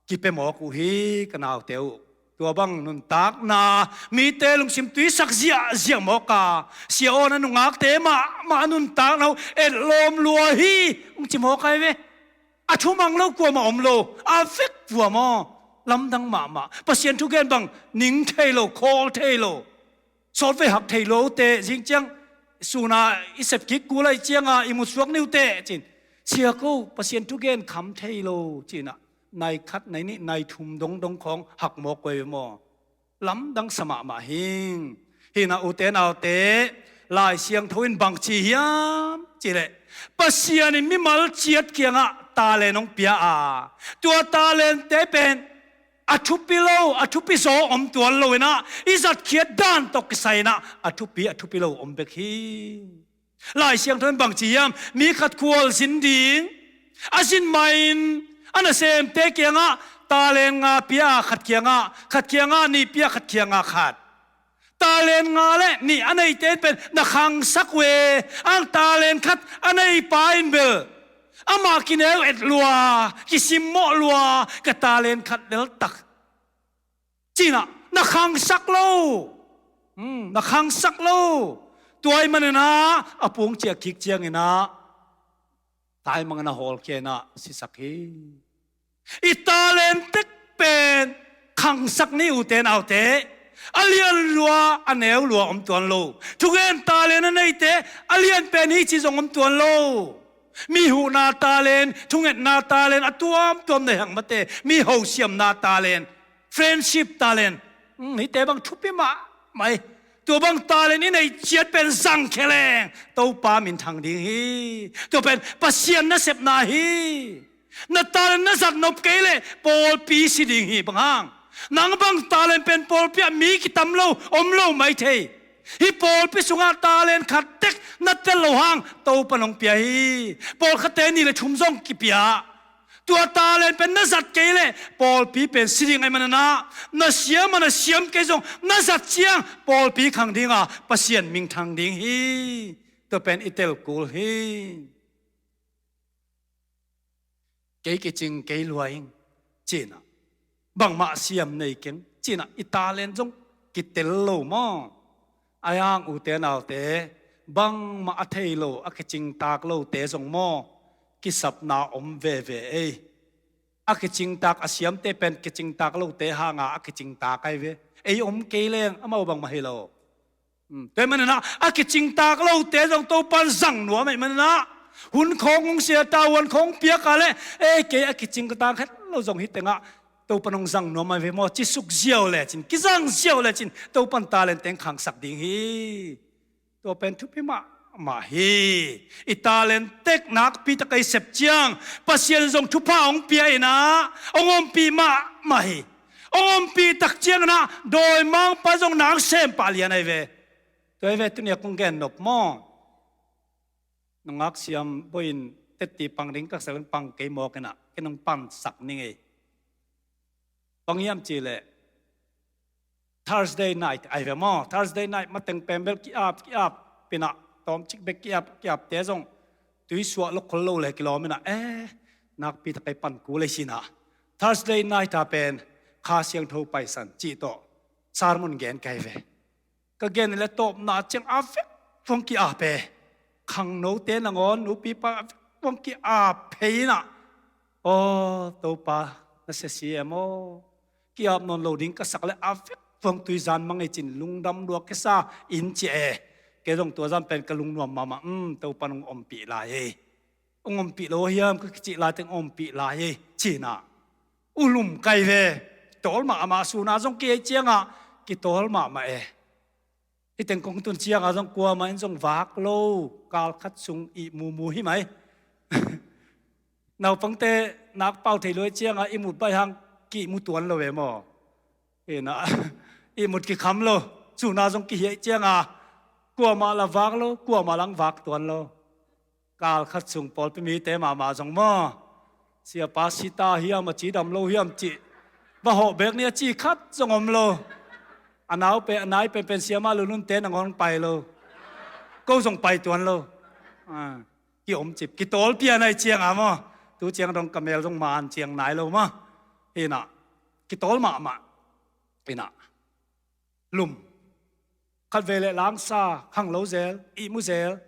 kipia mawk uh hi, ka naute uh. Tua bang nuntakna, mite lungsim tuisak ziahziah mawk a, Sia Awn a nungakte mahmah a nuntakna uh etlawm lua hi, hong ci mawk ahi ve. A thumang lo kuamah om lo, a vek vua maw. Lamdang mahmah. Pasian thugen bang ning thei lo, khawl thei lo, sawtvei hak thei lo teh, zing ciang suna i sep kik kul ahih cianga i musuak ni uh teh, cin. Sia ko, Pasian thugen kham thei lo, cinah, nai khat, nai nih, nai thum dongdong khawng hak mawk uh e maw. Lamdang sa mahmah hing. Hinah, ute naute, Lai Siangtho in bangci hiam cihleh, Pasian in mimal ciat kiangah talent hong pia a, tua talentte pen a thupi lo, a thupi zaw om tuan lo inah, i zatkhiat dan tawh kisai inah a thupi, a thupi lo om bek hi. Lai Siangtho in bangci hiam, mi khat khualzin ding a zin mah in, a nasemte kiangah talent nga pia a, khat kiangah, khat kiangah nih pia, khat kiangah khat. Talent nga le nih a neite in pen na khangsak uh e. Ang talent khat a neipa in bel amah kineu et lua, kisimmawh lua, ka talent khat deltak, cinah, na khangsak lo. Hmm, na khangsak lo. Tua ahih maninah a pung ciah kik cianginah taimang a na hawlkhia inah sisak hi. I talent tek pen khangsak ni, ute naute. A lian lua, a neu lua om tuan lo. Thugen talent a neite a lian pen hi ci zong om tuan lo. Mi huhna talent, thungetna talent a tuamtuam nei hang mate, mi hosiamna talent, friendship talent, hmm, hihte bang thupi mahmah hi. Tua bang talent i neih ciat pen zangkhia leng Topa minthang ding hi. Tua pen Pasian nasepna hi. Na talent na zat nop kei leh pawlpi si ding hi. Bang hang? Nang bang talent pen pawlpi ah mi kitam lo, om lo mai thei. Hih pawlpi sungah talent khat tek na tel loh hang Topa in hong pia hi. Pawlkhatte nih le thum zong kipia. Tua talent pen na zat kei leh pawlpi pen si ding ahih maninah, na siam a na siam kei zong na zat ciang pawlpi khang dinga Pasian minthang ding hi. Tua pen i tel kul hi. Kei kicing kei lua ing, cinah, bangmah siam nei keng, cinah, i talent zong kitel lo maw. Ahi hang, ute naute, bangmah a thei lo, a kicingtak lote zong maw, kisapna om veve ei. A kicingtak, a siamte pen kicingtak lote hanga a kicingtak ahi ve. Ei om kei leng amau bangmah hi lo. Hmm, tua ahih maninah a kicingtak lote zong Topa in zang nuam ahih maninah, hun khawng hong sia ta, hun khawng piak a leh, ei, kei a kicingtak het lo zong hih tengah Topa in hong zang nuam ahi ve maw, ci suk ziau lecin, kizang ziau lecin Topa in talent teng khangsak ding hi. Tua pen thupi mahmah hi. I talent tek nakpi tak a i sep ciang Pasian zong thupha hong pia inah hong ompih mahmah hi. Hong ompih tak cianginah dawimangpa zong nak sem pah lian ahi ve. Tua hi ve, tuni a kong gen nop maw. Nungak siam boin tetti pang ding ka sa leng pang kei mawk inah, kei nong pansak ning ei. Bang hiam cihleh, Thursday night ahi ve maw. Thursday night mateng pen bel ki-ap, ki-ap, pinah tawmcik bek ki-ap, ki-apte zong tuisuah lokhol lo le kilawm inah, eh, nakpi tak a i pan kul ei sinah, Thursday night a pen Kha Siangtho Paisan cih tawh sermon gen ka hi ve. Ka gen le tawpna ciang a vek vong ki-ap e. Khangnote nangawn nupipa a vek vong ki-ap phei inah, aw, Topa, na sia si em aw. Ki-ap nawn lo ding ka sak le a vek vong tuizan mang ei cin lungdam lua kisa in ci e. Kei zong tua zan pen ka lungnuam mahmah, um, Topa in hong ompih lai ei. Hong ompih lo hiam ka kicih lai teng hong ompih lai ei, cinah, ulum kai ve. Tawl mahmah, suna zong kei ei ciangah kitawl mahmah e. Hih teng kong tun ciangah zong kuamah in zong vak lo, kal khat sung ihmu mu hi mai. Naupangte nakpau thei luai ciangah ihmut baih hang kihmu tuan lo ve maw? Hinah ihmut kikham lo, cuna zong kihiaih ciangah kuamah la vak lo, kuamah lang vak tuan lo. Kal khat sung pawlpi mite mahmah zong maw, siapa sita hiam, a cidam lo hiam cih va hawh bek ni a ci khat zong om lo. A nau pen, a nai penpen siama lunlunte nangawn pai lo. Ko zong pai tuan lo. Ah, ki om cip, kitawlpia nai ciangah maw, tu ciang dong ka mel zong man ciang nai lo maw. Hinah kitawl mahmah. Hinah lum, khatvei le langsa, khanglo zel, ihmu zel,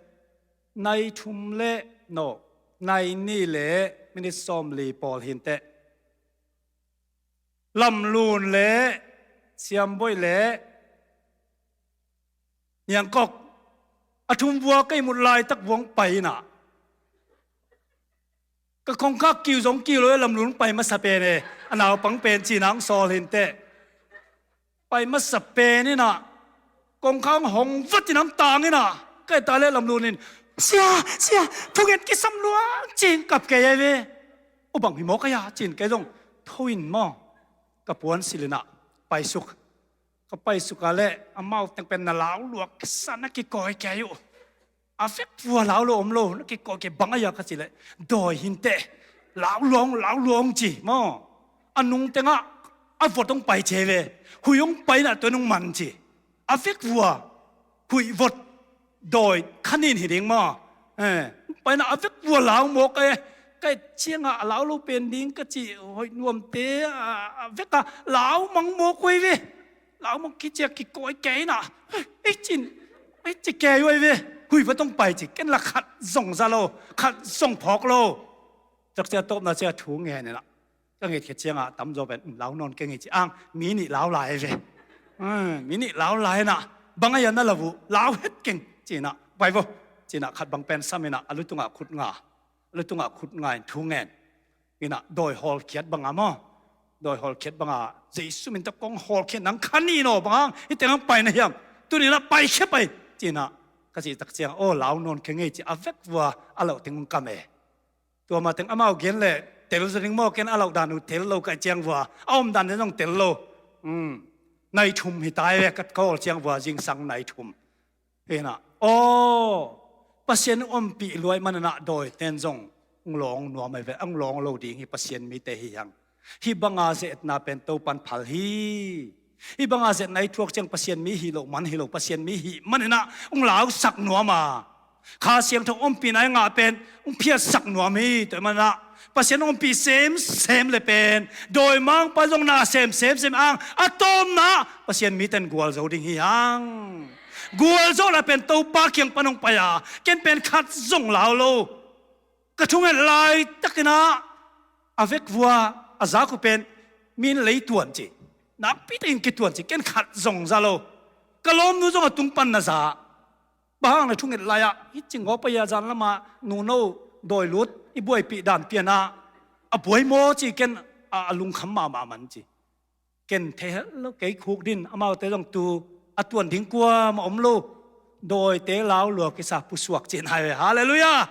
nai thum le, no, nai nih le minit sawmli pawl hinteh. Lamlun le Siamboih le Niangkok, a thum vua ka ihmut laitak vua hong pai inah, ka khongkhak kiu zong kiu lo e, Lamlun pai masa pen e, a naupang pen cina hong sawl hinteh. Pai masa pen inah kongkhak hong vat inah hong tang inah, ka et ta le Lamlun in, "Sia, sia, thungen kisam lua," ci-in kap kei ai ve. "U bang hi maw kei a?" ci-in kei zong tho in maw, ka puan sil inah paisuk. Ka paisuk a le amau teng pen na lau luak kisa na kikawi kei uh. A vek vua lau lo om lo, na kikawi kei bang a ia ka ci le, dawi hinteh, lau luang, lau luang ci maw. A nung tengah a vot hong pai ci ve. Huih hong pai inah tua in hong man ci. A vek vua huih vot dawi khanin hi ding maw. Eh, pai inah a vek vua lau mawk e. Ka et ciangah a lau lo pen ding ka ci, hoih nuamte a, a vek a lau mang mawk uh hi ve. Lau mang kiciak kikawi kei inah, "Ei cin, ei ci kei uh hi ve. Huih vot hong pai ci, ken la khat zong za lo, khat zong phawk lo." Takcia tawpna cia thu ngen inah ka nget khit ciangah tamzaw pen, "Lau nawn keng hi," ci ang, mi nih lau lai ve. Hmm, mi nih lau lai inah, "Bang a ia na lau uh, lau het keng," ci inah, "Pai vo," ci inah khat bang pen sam inah a lutungah khut nga, a lutungah khut nga in thu ngen. Inah dawi hawlkhiat banga maw, dawi hawlkhiat banga, "Jesu min tawh kong hawlkhiat, nang kha ni naw, bang hang hih teng hong pai na hiam? Tuni inah paikhia pai," ci inah ka cih tak ciang, "Aw, lau nawn keng hi," ci a vek vua a lauh teng hong kam e. Tua ma teng amau gen le tel zaw ding maw, ken a lauh dan uh tel lo ka hih ciang vua a om dan ding zong tel lo. Hmm. Nai thum hi ta e, ka hawl ciang vua zingsang nai thum. Hinah, aw, Pasian ompih luai man inah dawiten zong hong lawng nuam ai ve, hong lawng lo ding hi, Pasian mite hi hang. Hih banga ze-etna pen Topan phal hi. Hih banga ze-etna i thuak ciang Pasian mi hi lo man hi lo, Pasian mi hi man inah hong lausak nuam a, Kha Siangtho ompihna i ngah pen hong phiatsak nuam hi. Tua man inah Pasian ompih semsem le pen dawimangpa zong na sem semsem ang, a tawpna Pasian miten gualzo ding hi hang. Gualzawhna pen Topa kiang pan hong pai a, ken pen khat zong lau lo. Ka thunget laitak inah a vek vua a zak uh pen min lei tuan ci, nakpi takin kituan ci, ken khat zong za lo. Ka lawmnu zong a tung pan na za. Bang hang na thunget lai-ah hih ci ngawp a ia, zan lamah nuno dawi lut i buaipih dan pianah a buai maw ci, ken a, a lungkham mahmah man ci. Ken thei het lo, kei khuk din, amaute zong tu a tuan ding kuamah om lo. Dawite lau lua kisa pusuak cihna ai ve. Halleluiah.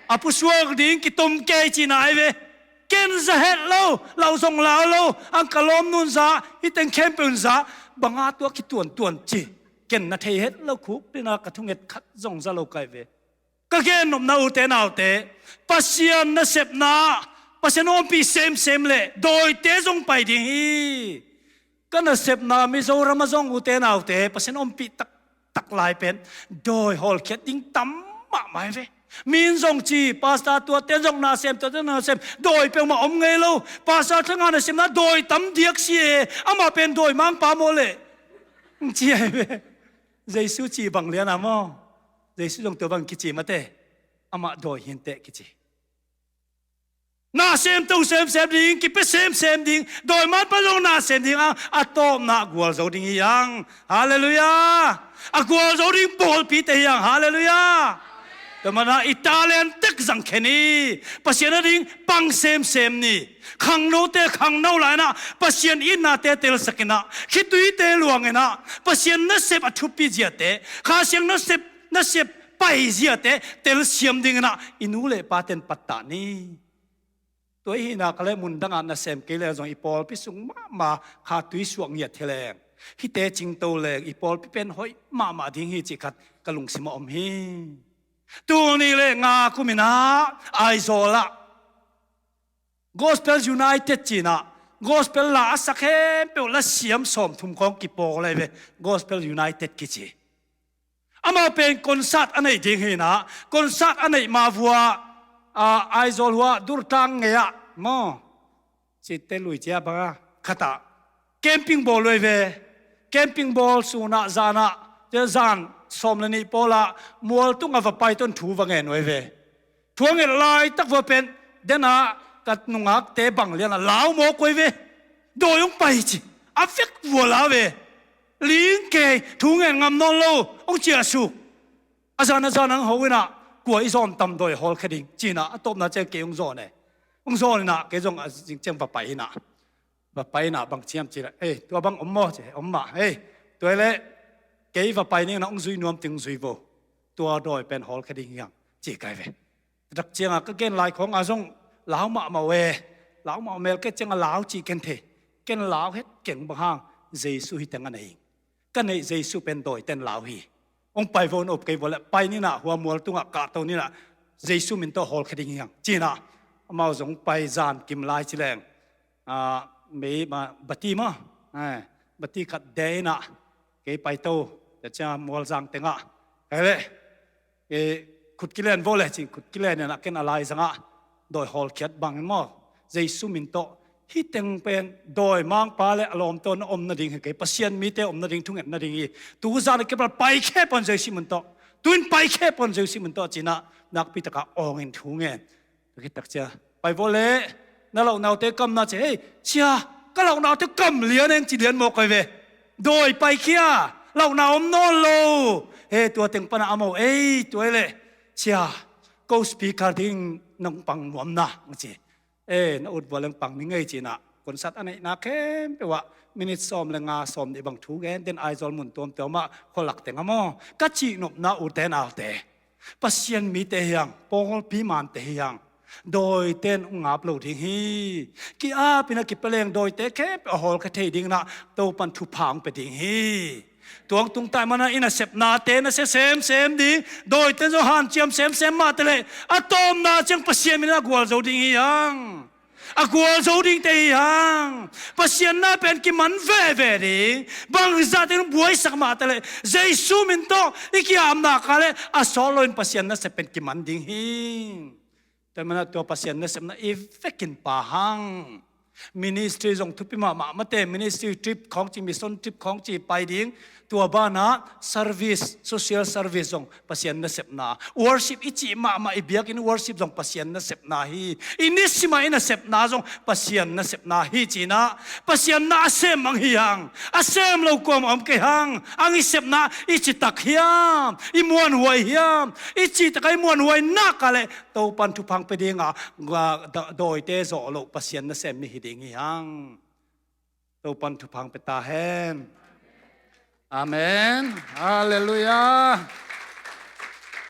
A pusuak ding kitom kei cihna ai ve. Ken za het lo, lau zong lau lo. Ang ka lawmnu'n za, hih teng khempeuh in za, bang a tua kituantuan ci. Ken na thei het lo, khuk dinah ka thunget khat zong za lo ka hi ve. Ka gennopna, ute naute, Pasian nasepna, Pasian ompih semsem le dawite zong pai ding hi. Ka nasepna Mizoram ah zong, ute naute, Pasian ompih taktak lai pen dawi hawlkhiat ding tam mahmah hi ve. Min zong ci, pastor tuate zong nasem, tuate nasem, dawi peuhmah om ngei lo. Pastor Thanga nasepna dawi tam diak si e, amah pen dawimangpa maw le, ci ai ve. Jesu ci bang lian a maw? Jesu zong tua bang kici mate. Amah dawi hinteh kici. Nasem to semsem ding, kipia semsem ding, dawimangpa zong nasem ding ang, a tawpna a gualzo ding hi ang. Halleluiah. A gualzo ding pawlpite hi ang. Halleluiah. Tua manin ah i talent tek zangkhen ni. Pasian ading pang semsem ni. Khangnote khangno lai-in ah Pasian itnate telsak in ah, khituite luang in ah Pasian nasep a thupi ziate, Kha Siang nasep, nasep pai ziate telsiam dingin ah i nu le pate'n pattah ni. Tua i hihna ka leh mundang ah nasem kei leng zong i pawlpi sung mahmah kha tui suak ngiat hi leng, hihte cingto leng i pawlpi pen hoih mahmah ding hi cih khat ka lungsim ah om hi. Tul nih le nga kum in ah Aizawl ah Gospel United ci-in ah gospel la a sak khempeuh la siam sawmthum khawng kipawl lai ve. Gospel United kici. Amau pen concert a neih ding hi in ah, concert a neih ma vua, a, Aizawl hua Durtlang ngei ah maw, Cite lui cia bang a khat ah camping bawl lui ve. Camping bawl sun ah zan ah, zan sawm le nih pawl ah mual tung ah va pai tawh thu va ngen lui ve. Thu a nget laitak vua pen, den ah ka nungakte bang lian ah lau mawk lui ve. Dawi hong pai ci. A vek vua lau ve. Ling kei, thu ngen ngam nawn lo, hong ciahsuk. A zan a zan hong ho in ah, kua i zawn tam dawi hawlkhia ding ci-in ah, a tawpna ciang kei hong zawn e. Hong zawn in ah, kei zong a zing ciang va pai in ah. Va pai in ah bang ci hiam cih leh, "Ei, tua bang om maw?" ci, "Om mah." "Ei, tua hi leh kei va pai ning in ah hong zui nuam teng hong zui vo. Tua dawi pen hawlkhia ding hi hang," ci kai ve. Dak ciangah ka gen lai khawngah zong lau mahmah uh e. Lau mahmah mel kei ciangah lau cih ken thei. Ken lau het keng, bang hang, Jesu hi teng a nei ing. Ka neih Jesu pen dawiten lau hi. Hong pai vo, na up kei vo leh pai ni in ah, hua mual tungah kahto ni in ah, Jesu min tawh hawlkhia ding hi hang ci-in ah, amau zong pai zan kim lai ci leng, ah, mei ma bati maw, eh, bati khat de in ah, kei paito, tua ciang mualzang tengah, kei leh, eh, khut kilen vo leh ci-in khut kilen in ah, ken a laizangah dawi hawlkhiat bang in maw, Jesu min tawh, hih teng pen dawimangpa le a lawmte na om nading hi kei, Pasian mite om nading, thunget nading hi. Tuzan a kipal paikhia pah un Jesu min tawh. Tu-in paikhia pah un Jesu min tawh ci-in ah nakpi takah awng in thu ngen. Tua khit tak ciang, "Pai vo leh, na lauhnaute kam na," ci. "Hei, sia, ka lauhnaute kam lian eng," ci lian mawk kei ve. Dawi paikhia, lauhna om nawn lo. He, tua teng pan ah amau, "Ei, tua hi leh, sia, ko speaker ding nong pang nuam na," ci. "Eh, na ut vua leng pang ni ngei," ci-in ah, concert a neihna khempeuh ah minute sawm le nga, sawm nih bang thu gen, den Aizawl mun tuamtuam ah, khualak teng ah maw, ka cihnopna, ute naute, Pasian mite hi hang, pawlpi mante hi hang, dawiten hong ngap lo ding hi. Ki-ap in ah kipia leng dawite khempeuh a hawlkhia thei ding in ah Topan thupha hong pia ding hi. Tua hong tung tak manin ah i nasepnate nasia semsem ding, dawite zong hanciam semsem mah ta leh, a tawpna ciang Pasian min in a gualzo ding hi hang. A gualzo dingte hi hang. Pasian na pen kiman veve ding. Bangzah teng buaisak mah ta leh, Jesu min tawh i ki-apna kha leh a sawt lo in Pasian nasep pen kiman ding hi. Tua manin ah tua Pasian nasepna i vekin pha hang. Ministry zong thupi mahmah, mate, ministry trip khawng ci, mission trip khawng ci pai ding. Tua banah service, social service zong Pasian nasepna. Worship i cih mahmah, i biakinn worship zong Pasian nasepna hi. I nisim a i nasepna zong Pasian nasepna hi ci-in ah, Pasian na a sem mang hi hang. A sem lo kuamah om kei hang. Ang i sepna i citak hiam, i muanhuai hiam? I cihtak a i muanhuai nak leh Topan thupha hong pia ding a, da-, dawite zawh loh Pasian nasem mi hi ding hi hang. Topan thupha hong pia ta hen. Amen. Halleluiah.